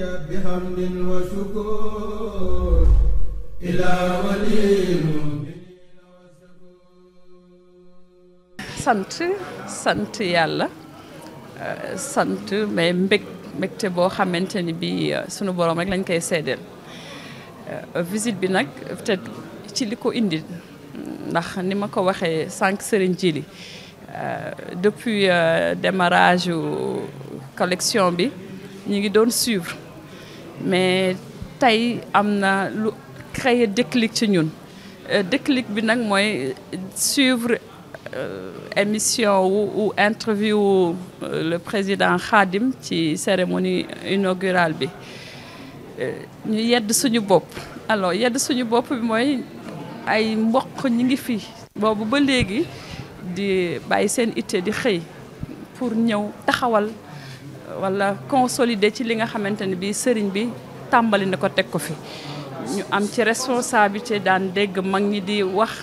بحمد وشكر إلى ولي sant yàlla sant mais mbégte boo xamante ni bi sunu borom rek lañ koy seedeel visite bi nag peut-être ci li ko indi ndax ni ma ko waxee sànq Serigne Djili depuis démarrage collection bi ñu ngi doon suivre mais tey am na lu créer déclic ci ñun déclic bi nag mooy suivre émission ou interview le président Khadim ci cérémonie inaugurale bi ñu yedd suñu bopp alors yedd suñu bopp bi mooy ay mbokk ñi ngi fi boobu ba léegi di bàyyi seen itte di xëy pour ñëw taxawal wala consolider ci li nga xamante ne bi sëriñ bi tàmbali na ko teg ko fi ñu am ci responsabilité daan dégg mag ñi di wax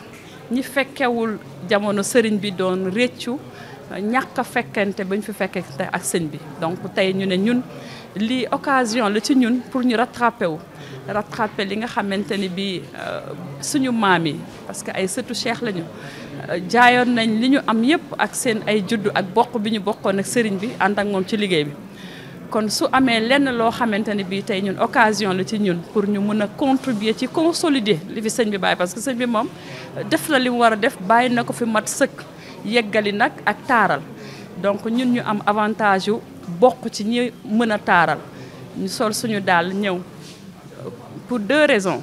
ñi fekkewul jamono sëriñ bi doon réccu ñàkk a fekkente bañ fi fekkente ak sëñ bi donc tey ñu ne ñun lii occasion la ci ñun pour ñu rattraper li nga xamante ni bi suñu maam yi parce que ay sëtu cheikh lañu jaayoon nañ li ñu am yépp ak seen ay juddu ak bokk bi ñu bokkoon ak sëriñ bi ànd ak moom ci liggéey bi kon su amee lenn loo xamante ni bii tey ñun occasion la ci ñun pour ñu mën a contribuer ci consolider li fi sëñ bi bàyyi parce que sëñ bi moom def na li mu war a def bàyyi na ko fi mat sëkk yeggali nag ak taaral donc ñun ñu am avantage yu bokk ci ñi mën a taaral ñu sol suñu daal ñëw pour deux raisons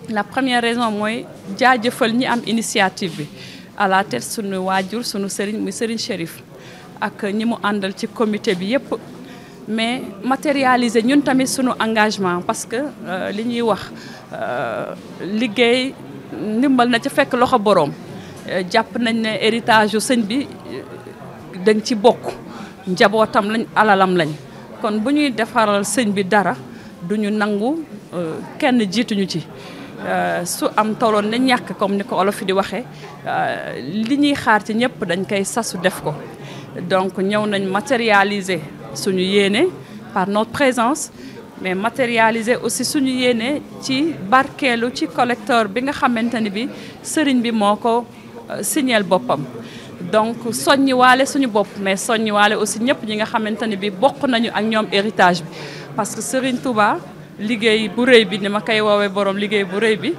la première raison mooy jaajëfal ñi am initiative bi à la tête suñu waajur suñu sëriñ muy sëriñ Chérif ak ñi mu àndal ci comité bi yépp mais matérialiser ñun tamit suñu engagement parce que li ñuy wax liggéey ndimbal na ci fekk loxo boroom jàpp nañ ne héritage yu sëñ bi dañ ci bokk njabootam lañ alalam lañ kon bu ñuy defaral sëñ bi dara duñu nangu kenn jiituñu ci su am toloon ne ñàkk comme ni ko olof di waxee li ñuy xaar ci ñëpp dañ koy sasu def ko donc ñëw nañ matérialiser suñu yéene par notre présence mais matérialiser aussi suñu yéene ci barkeelu ci collecteur bi nga xamante ni bi sëriñ bi moo ko signeel boppam donc soññi waale suñu bopp mais soññi waale aussi ñëpp ñi nga xamante ni bi bokk nañu ak ñoom héritage bi parce que Serigne Touba liggéey bu rëy bi ni ma koy woowee borom liggéey bu rëy bi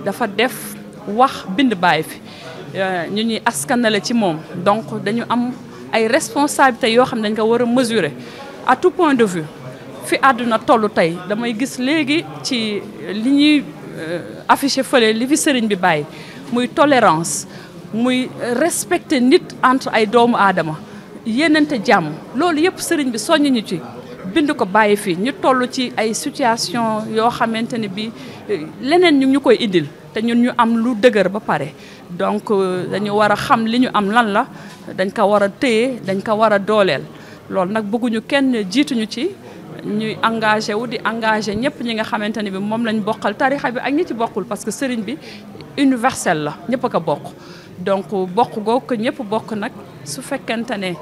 dafa def wax bind bàyyi fi ñu ñuy askanale ci moom donc dañu am ay responsabilités yoo xam ne dañ ko war a mesurer à tout point de vue fi àdduna tollu tey damay gis léegi ci li ñuy affiché fële li fi sëriñ bi bàyyi muy tolérance muy respecter nit entre ay doomu aadama yéenante jàmm loolu yëpp sëriñ bi soññ ñu ci bind ko bàyyi fii ñu toll ci ay situation yoo xamante ne bi leneen ñu koy indil te ñun ñu am lu dëgër ba pare donc dañu war a xam li ñu am lan la dañ ko war a téye dañ ko war a dooleel loolu nag bëgguñu kenn jiituñu ci ñuy engagé wu di engagé ñëpp ñi nga xamante ne bi moom lañ bokkal tarixa bi ak ñi ci bokkul parce que sëriñ bi universel la ñëpp a ko bokk donc bokk googu ñëpp bokk nag su fekkente ne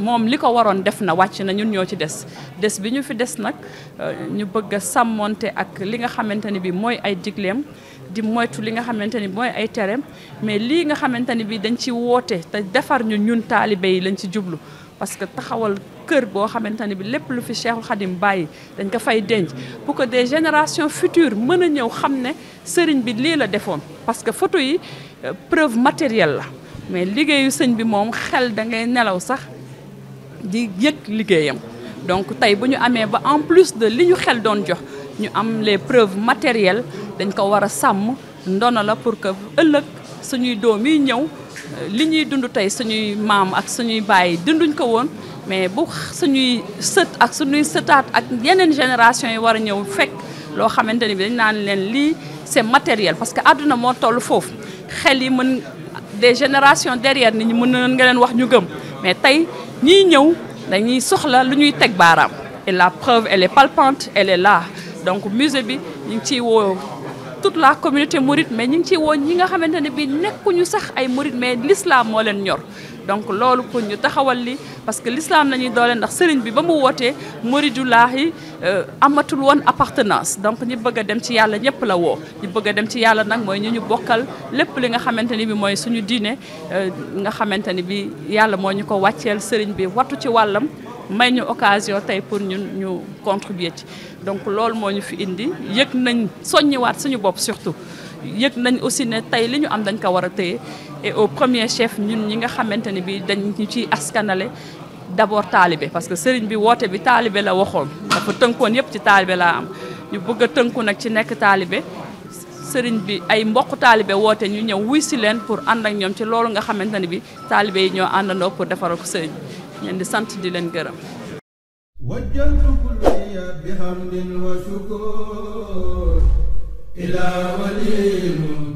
moom li ko waroon def na wàcc na ñun ñoo ci des bi ñu fi des nag ñu bëgg a sàmmonte ak li nga xamante ne bi mooy ay digleem di moytu li nga xamante ni mooy ay tereem mais lii nga xamante ni bi dañ ci woote te defar ñu ñun taalibe yi lañ ci jublu parce que taxawal kër boo xamante ne bi lépp lu fi Cheikhul Khadim bàyyi dañ ko fay denc pour que des générations futures mën a ñëw xam ne sëriñ bi lii la defoon parce que photo yi preuve matérielle la mais liggéeyu sëñ bi moom xel da ngay nelaw sax di yëg liggéeyam donc tey bu ñu amee ba en plus de li ñu xel doon jox ñu am les preuves matérielles dañ ko war a sàmm ndono la pour que ëllëg suñuy doom yi ñëw li ñuy dund tey suñuy maam ak suñuy baay dunduñ ko woon mais bu suñuy sët ak suñuy sëtaat ak yeneen génération yi war a ñëw fekk loo xamante ni bi dañ naan leen lii c'est matériel parce que àdduna moo toll foofu xel yi mën des générations derrière nit ñi mën na nga leen wax ñu gëm mais tey ñiy ñëw dañuy soxla lu ñuy teg baaraam et la preuve elle est palpante elle est là donc musée bi ñu ngi ciy woo toute la communauté mouride mais ñu ngi ciy woo ñi nga xamante ne bi nekkuñu sax ay mouride mais l'islam moo leen ñor donc loolu pour ñu taxawal li parce que l'islam lañuy doole ndax sëriñ bi ba mu wootee muridulaahi amatul woon appartenance donc ñi bëgg a dem ci yàlla ñëpp la woo ñi bëgg a dem ci yàlla nag mooy ñu bokkal lépp li nga xamante ni bi mooy suñu diine nga xamante ni bi yàlla moo ñu ko wàcceel sëriñ bi wattu ci wàllam may ñu occasion tey pour ñun ñu contribuer ci donc loolu moo ñu fi indi yëg nañ soññiwaat suñu bopp surtout yëg nañ aussi ne tey li ñu am dañ ko war a téye et au premier chef ñun ñi nga xamante ni bi dañ ñu ciy askanale d'abord taalibe parce que sëriñ bi woote bi taalibe la waxoon dafa tënkoon yëpp ci taalibe laa am ñu bëgg a tënku nag ci nekk taalibe sëriñ bi ay mbokk taalibe woote ñu ñëw wuy si leen pour ànd ak ñoom ci loolu nga xamante ni bi taalibe yi ñoo àndandoo pour defaral ko sëriñ bi ñeen di sant di leen gërëm wajjaltu kulliya bihamdin wa shukur ila waliyin